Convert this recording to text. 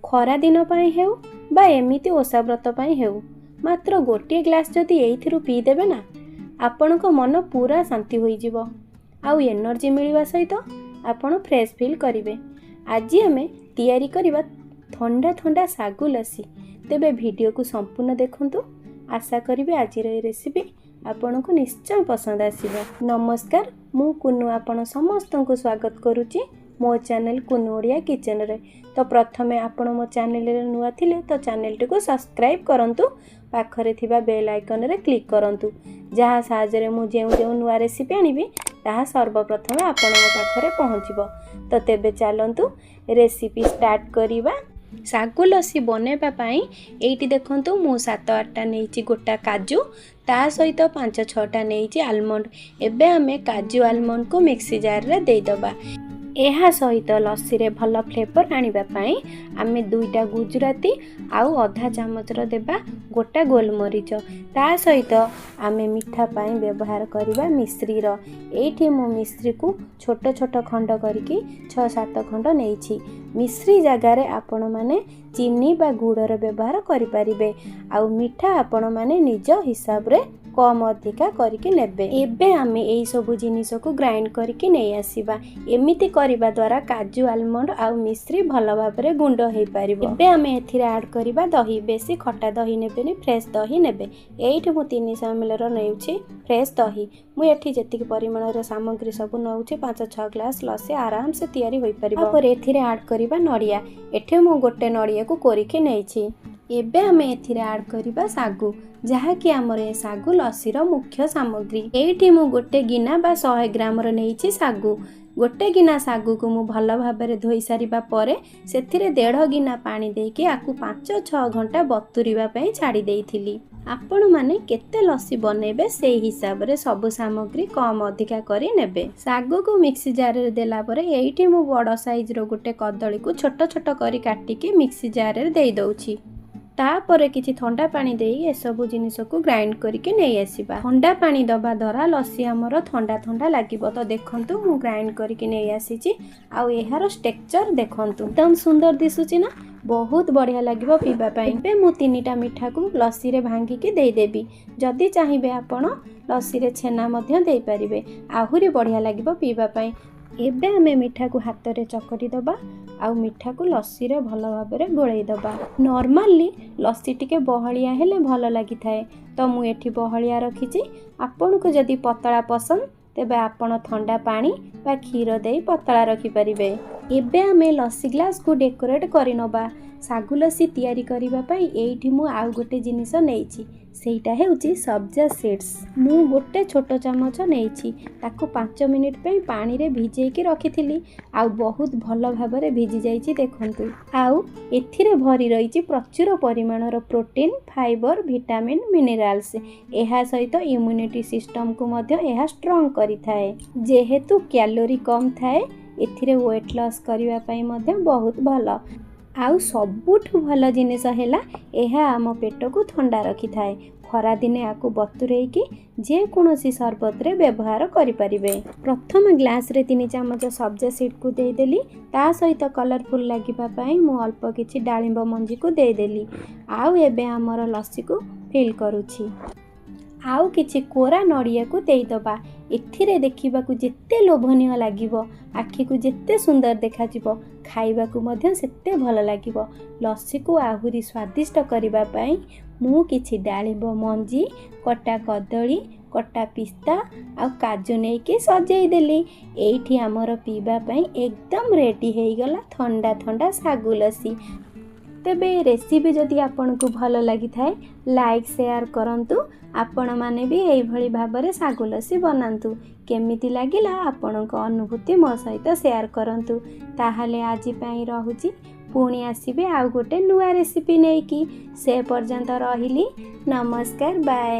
ଖରାଦିନ ପାଇଁ ହେଉ ବା ଏମିତି ଓଷା ବ୍ରତ ପାଇଁ ହେଉ, ମାତ୍ର ଗୋଟିଏ ଗ୍ଲାସ୍ ଯଦି ଏଇଥିରୁ ପିଇଦେବେ ନା, ଆପଣଙ୍କ ମନ ପୁରା ଶାନ୍ତି ହୋଇଯିବ ଆଉ ଏନର୍ଜି ମିଳିବା ସହିତ ଆପଣ ଫ୍ରେଶ୍ ଫିଲ୍ କରିବେ। ଆଜି ଆମେ ତିଆରି କରିବା ଥଣ୍ଡା ଥଣ୍ଡା ଶାଗୁ ଲସି। ତେବେ ଭିଡ଼ିଓକୁ ସମ୍ପୂର୍ଣ୍ଣ ଦେଖନ୍ତୁ। ଆଶା କରିବି ଆଜିର ଏ ରେସିପି ଆପଣଙ୍କୁ ନିଶ୍ଚୟ ପସନ୍ଦ ଆସିବ। ନମସ୍କାର, ମୁଁ କୁନୁ ଆପଣ ସମସ୍ତଙ୍କୁ ସ୍ୱାଗତ କରୁଛି ମୋ ଚ୍ୟାନେଲ୍ କୁନୁ ଓଡ଼ିଆ କିଚେନରେ। ତ ପ୍ରଥମେ ଆପଣ ମୋ ଚ୍ୟାନେଲରେ ନୂଆ ଥିଲେ ତ ଚ୍ୟାନେଲଟିକୁ ସବସ୍କ୍ରାଇବ୍ କରନ୍ତୁ, ପାଖରେ ଥିବା ବେଲ୍ ଆଇକନ୍ରେ କ୍ଲିକ୍ କରନ୍ତୁ, ଯାହା ସାହାଯ୍ୟରେ ମୁଁ ଯେଉଁ ଯେଉଁ ନୂଆ ରେସିପି ଆଣିବି ତାହା ସର୍ବପ୍ରଥମେ ଆପଣଙ୍କ ପାଖରେ ପହଞ୍ଚିବ। ତ ତେବେ ଚାଲନ୍ତୁ ରେସିପି ଷ୍ଟାର୍ଟ କରିବା। ଶାଗୁ ଲସି ବନେଇବା ପାଇଁ ଏଇଠି ଦେଖନ୍ତୁ, ମୁଁ 7-8ଟା ନେଇଛି ଗୋଟା କାଜୁ, ତା ସହିତ 5-6ଟା ନେଇଛି ଆଲମଣ୍ଡ। ଏବେ ଆମେ କାଜୁ ଆଲମଣ୍ଡକୁ ମିକ୍ସି ଜାର୍ରେ ଦେଇଦେବା। ଏହା ସହିତ ଲସିରେ ଭଲ ଫ୍ଲେଭର୍ ଆଣିବା ପାଇଁ ଆମେ 2ଟା ଗୁଜୁରାତି ଆଉ ଅଧା ଚାମଚର ଦେବା ଗୋଟା ଗୋଲମରିଚ। ତା ସହିତ ଆମେ ମିଠା ପାଇଁ ବ୍ୟବହାର କରିବା ମିଶ୍ରିର। ଏଇଠି ମୁଁ ମିଶ୍ରିକୁ ଛୋଟ ଛୋଟ ଖଣ୍ଡ କରିକି 6-7 ଖଣ୍ଡ ନେଇଛି। ମିଶ୍ରି ଜାଗାରେ ଆପଣମାନେ ଚିନି ବା ଗୁଡ଼ର ବ୍ୟବହାର କରିପାରିବେ ଆଉ ମିଠା ଆପଣମାନେ ନିଜ ହିସାବରେ କମ୍ ଅଧିକା କରିକି ନେବେ। ଏବେ ଆମେ ଏଇସବୁ ଜିନିଷକୁ ଗ୍ରାଇଣ୍ଡ କରିକି ନେଇ ଆସିବା। ଏମିତି କରିବା ଦ୍ୱାରା କାଜୁ, ଆଲମଣ୍ଡ ଆଉ ମିଶ୍ରି ଭଲ ଭାବରେ ଗୁଣ୍ଡ ହେଇପାରିବ। ଏବେ ଆମେ ଏଥିରେ ଆଡ଼୍ କରିବା ଦହି। ବେଶୀ ଖଟା ଦହି ନେବେନି, ଫ୍ରେଶ୍ ଦହି ନେବେ। ଏଇଠି ମୁଁ 300 ଏମ୍ଏଲ୍ର ନେଉଛି ଫ୍ରେଶ୍ ଦହି। ମୁଁ ଏଠି ଯେତିକି ପରିମାଣର ସାମଗ୍ରୀ ସବୁ ନେଉଛି, 5-6 ଗ୍ଲାସ୍ ଲସି ଆରାମସେ ତିଆରି ହୋଇପାରିବ। ତାପରେ ଏଥିରେ ଆଡ଼୍ କରିବା ନଡ଼ିଆ। ଏଠି ମୁଁ ଗୋଟେ ନଡ଼ିଆକୁ କୋରିକି ନେଇଛି। ଏବେ ଆମେ ଏଥିରେ ଆଡ଼୍ କରିବା ଶାଗୁ, ଯାହାକି ଆମର ଏ ଶାଗୁ ଲସିର ମୁଖ୍ୟ ସାମଗ୍ରୀ। ଏଇଠି ମୁଁ ଗୋଟେ ଗିନା ବା 100 ଗ୍ରାମର ନେଇଛି ଶାଗୁ। ଗୋଟେ ଗିନା ଶାଗୁକୁ ମୁଁ ଭଲ ଭାବରେ ଧୋଇ ସାରିବା ପରେ ସେଥିରେ ଦେଢ଼ ଗିନା ପାଣି ଦେଇକି ଆକୁ 5-6 ଘଣ୍ଟା ବତୁରିବା ପାଇଁ ଛାଡ଼ି ଦେଇଥିଲି। ଆପଣମାନେ କେତେ ଲସି ବନେଇବେ, ସେଇ ହିସାବରେ ସବୁ ସାମଗ୍ରୀ କମ୍ ଅଧିକା କରି ନେବେ। ଶାଗୁକୁ ମିକ୍ସି ଜାରରେ ଦେଲା ପରେ ଏଇଠି ମୁଁ ବଡ଼ ସାଇଜ୍ର ଗୋଟେ କଦଳୀକୁ ଛୋଟ ଛୋଟ କରି କାଟିକି ମିକ୍ସି ଜାରରେ ଦେଇଦେଉଛି। ତାପରେ କିଛି ଥଣ୍ଡା ପାଣି ଦେଇ ଏସବୁ ଜିନିଷକୁ ଗ୍ରାଇଣ୍ଡ କରିକି ନେଇ ଆସିବା। ଥଣ୍ଡା ପାଣି ଦେବା ଦ୍ୱାରା ଲସି ଆମର ଥଣ୍ଡା ଥଣ୍ଡା ଲାଗିବ। ତ ଦେଖନ୍ତୁ, ମୁଁ ଗ୍ରାଇଣ୍ଡ କରିକି ନେଇ ଆସିଛି ଆଉ ଏହାର ଷ୍ଟେକ୍ଚର ଦେଖନ୍ତୁ, ଏକଦମ ସୁନ୍ଦର ଦିଶୁଛି ନା? ବହୁତ ବଢ଼ିଆ ଲାଗିବ ପିଇବା ପାଇଁ। ଏବେ ମୁଁ ତିନିଟା ମିଠାକୁ ଲସିରେ ଭାଙ୍ଗିକି ଦେଇଦେବି। ଯଦି ଚାହିଁବେ ଆପଣ ଲସିରେ ଛେନା ମଧ୍ୟ ଦେଇପାରିବେ, ଆହୁରି ବଢ଼ିଆ ଲାଗିବ ପିଇବା ପାଇଁ। ଏବେ ଆମେ ମିଠାକୁ ହାତରେ ଚକଟି ଦେବା ଆଉ ମିଠାକୁ ଲସିରେ ଭଲ ଭାବରେ ଗୋଳେଇ ଦେବା। ନର୍ମାଲି ଲସି ଟିକେ ବହଳିଆ ହେଲେ ଭଲ ଲାଗିଥାଏ, ତ ମୁଁ ଏଠି ବହଳିଆ ରଖିଛି। ଆପଣଙ୍କୁ ଯଦି ପତଳା ପସନ୍ଦ, ତେବେ ଆପଣ ଥଣ୍ଡା ପାଣି ବା କ୍ଷୀର ଦେଇ ପତଳା ରଖିପାରିବେ। ଏବେ ଆମେ ଲସି ଗ୍ଲାସକୁ ଡେକୋରେଟ୍ କରିନେବା। ଶାଗୁ ଲସି ତିଆରି କରିବା ପାଇଁ ଏଇଠି ମୁଁ ଆଉ ଗୋଟେ ଜିନିଷ ନେଇଛି, ସେଇଟା ହେଉଛି ସବ୍ଜା ସିଡ୍ସ। ମୁଁ ଗୋଟେ ଛୋଟ ଚାମଚ ନେଇଛି। ତାକୁ 5 ମିନିଟ୍ ପାଇଁ ପାଣିରେ ଭିଜେଇକି ରଖିଥିଲି ଆଉ ବହୁତ ଭଲ ଭାବରେ ଭିଜି ଯାଇଛି ଦେଖନ୍ତୁ। ଆଉ ଏଥିରେ ଭରି ରହିଛି ପ୍ରଚୁର ପରିମାଣର ପ୍ରୋଟିନ୍, ଫାଇବର, ଭିଟାମିନ୍, ମିନେରାଲ୍ସ। ଏହା ସହିତ ଇମ୍ୟୁନିଟି ସିଷ୍ଟମକୁ ମଧ୍ୟ ଏହା ଷ୍ଟ୍ରଙ୍ଗ କରିଥାଏ। ଯେହେତୁ କ୍ୟାଲୋରି କମ୍ ଥାଏ, ଏଥିରେ ୱେଟ୍ ଲସ୍ କରିବା ପାଇଁ ମଧ୍ୟ ବହୁତ ଭଲ। ଆଉ ସବୁଠୁ ଭଲ ଜିନିଷ ହେଲା, ଏହା ଆମ ପେଟକୁ ଥଣ୍ଡା ରଖିଥାଏ। ଖରାଦିନେ ଆକୁ ବତୁରେଇକି ଯେକୌଣସି ସରବତରେ ବ୍ୟବହାର କରିପାରିବେ। ପ୍ରଥମ ଗ୍ଲାସରେ 3 ଚାମଚ ସବ୍ଜା ସିଡ଼୍କୁ ଦେଇଦେଲି। ତା ସହିତ କଲରଫୁଲ୍ ଲାଗିବା ପାଇଁ ମୁଁ ଅଳ୍ପ କିଛି ଡାଳିମ୍ବ ମଞ୍ଜିକୁ ଦେଇଦେଲି। ଆଉ ଏବେ ଆମର ଲସିକୁ ଫିଲ୍ କରୁଛି। ଆଉ କିଛି କୋରା ନଡ଼ିଆକୁ ଦେଇଦେବା। ଏଥିରେ ଦେଖିବାକୁ ଯେତେ ଲୋଭନୀୟ ଲାଗିବ, ଆଖିକୁ ଯେତେ ସୁନ୍ଦର ଦେଖାଯିବ, ଖାଇବାକୁ ମଧ୍ୟ ସେତେ ଭଲ ଲାଗିବ। ଲସିକୁ ଆହୁରି ସ୍ୱାଦିଷ୍ଟ କରିବା ପାଇଁ ମୁଁ କିଛି ଡାଳିମ୍ବ ମଞ୍ଜି, କଟା କଦଳୀ, କଟା ପିସ୍ତା ଆଉ କାଜୁ ନେଇକି ସଜେଇ ଦେଲି। ଏଇଠି ଆମର ପିଇବା ପାଇଁ ଏକଦମ ରେଡ଼ି ହେଇଗଲା ଥଣ୍ଡା ଥଣ୍ଡା ଶାଗୁ ଲସି। ତେବେ ଏ ରେସିପି ଯଦି ଆପଣଙ୍କୁ ଭଲ ଲାଗିଥାଏ, ଲାଇକ୍ ସେୟାର କରନ୍ତୁ। ଆପଣମାନେ ବି ଏଇଭଳି ଭାବରେ ଶାଗୁ ଲସି ବନାନ୍ତୁ। କେମିତି ଲାଗିଲା, ଆପଣଙ୍କ ଅନୁଭୂତି ମୋ ସହିତ ସେୟାର କରନ୍ତୁ। ତାହେଲେ ଆଜି ପାଇଁ ରହୁଛି। ପୁଣି ଆସିବି ଆଉ ଗୋଟେ ନୂଆ ରେସିପି ନେଇକି। ସେ ପର୍ଯ୍ୟନ୍ତ ରହିଲି, ନମସ୍କାର, ବାଏ।